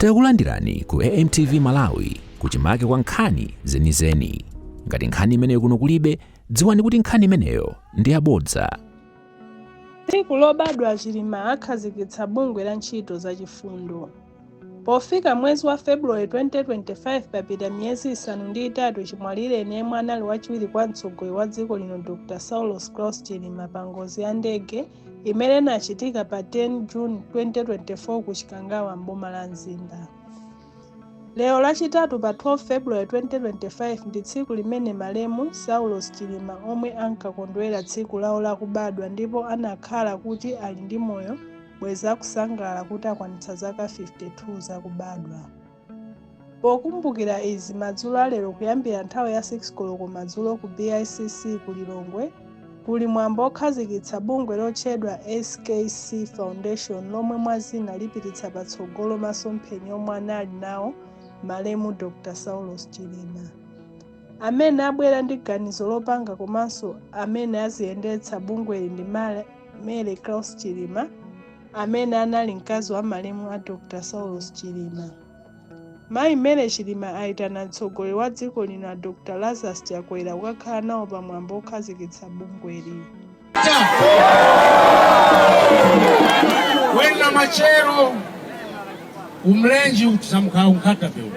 Takulandirani ku AMTV Malawi kuchimake kwa nkhani zenizeni. Ngati nkhani imeneyo kuno kulibe, dziwani kuti nkhani imeneyo ndi yabodza. Tsiku lobadwa a Chilima akhazikitsa bungwe la ntchito za chifundo. Pofika mwezi wa February 2025 papita miyezi 8 chimwalireni yemwe anali wachiwiri kwa mtsogoleri wa dziko lino Dr. Saulos Klaus Chilima pa ngozi ya ndege imene inachitika pa 10 June 2024 ku Chikangawa m'boma la Mzimba. Lero Lachitatu pa 12 February 2025 ndi tsiku limene malemu Saulos Chilima omwe ankakondwera tsiku lawo lakubadwa ndipo anakhala kuti ali ndi moyo bwezi akusangalala kuti akwanitsa zaka 52 zakubadwa. Pokumbukira izi madzulo a lero kuyambira nthawi ya 6 koloko madzulo ku BICC ku Lilongwe kuli mwambo okhazikitsa bungwe lotchedwa SKC Foundation lomwe mwa zina lipititsa patsogolo masomphenya omwe anali nawo malemu Dr. Saulos Chilima. Amene abwera ndi ganizo lopanga komanso amene aziyendetsa bungweli ndi Mary Klaus Chilima amene anali mkazi wa malemu a Dr. Saulos Chilima. Mayi Mary Chilima ayitana mtsogoleri wa dziko lino a Dr. Lazarus Chakwera kukakhala nawo pa mwambo okhazikitsa bungweli. Wena machero umlenji utisamukha unkhata peu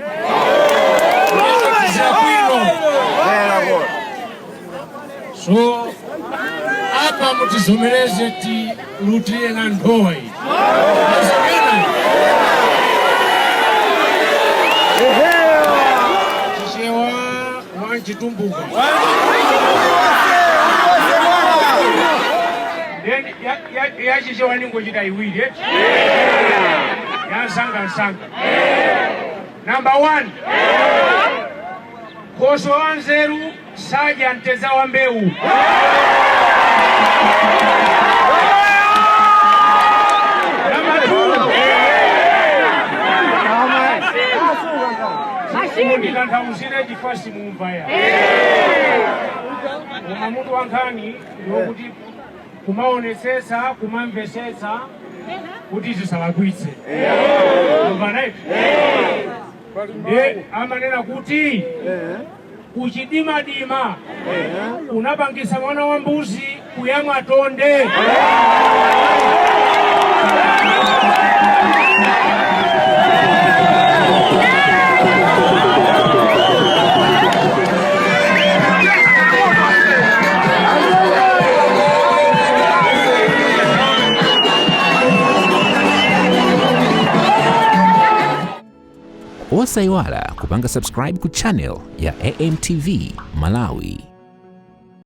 kwino so apa mutizomereze tilutire na nthowa iyi. Chichewa wanchitumbuka. Then ya Chichewa ningochita iwiri eh? Ya nsanga nsanga. Number 1. Khoswe wa nzeru sadya mtedza wa mbewu. Number 2. Munditanthauzire chifukwa simumva ya. Koma mutu wa nkhani ndiwokuti kumaonetsetsa kumamvetsetsa kuti zisalakwitse. Mumva eti? Ndiye amanena kuti kuchidimadima unapangisa mwana wa mbuzi kuyamwa tonde. Osayiwala kupanga subscribe ku channel ya AMTV Malawi.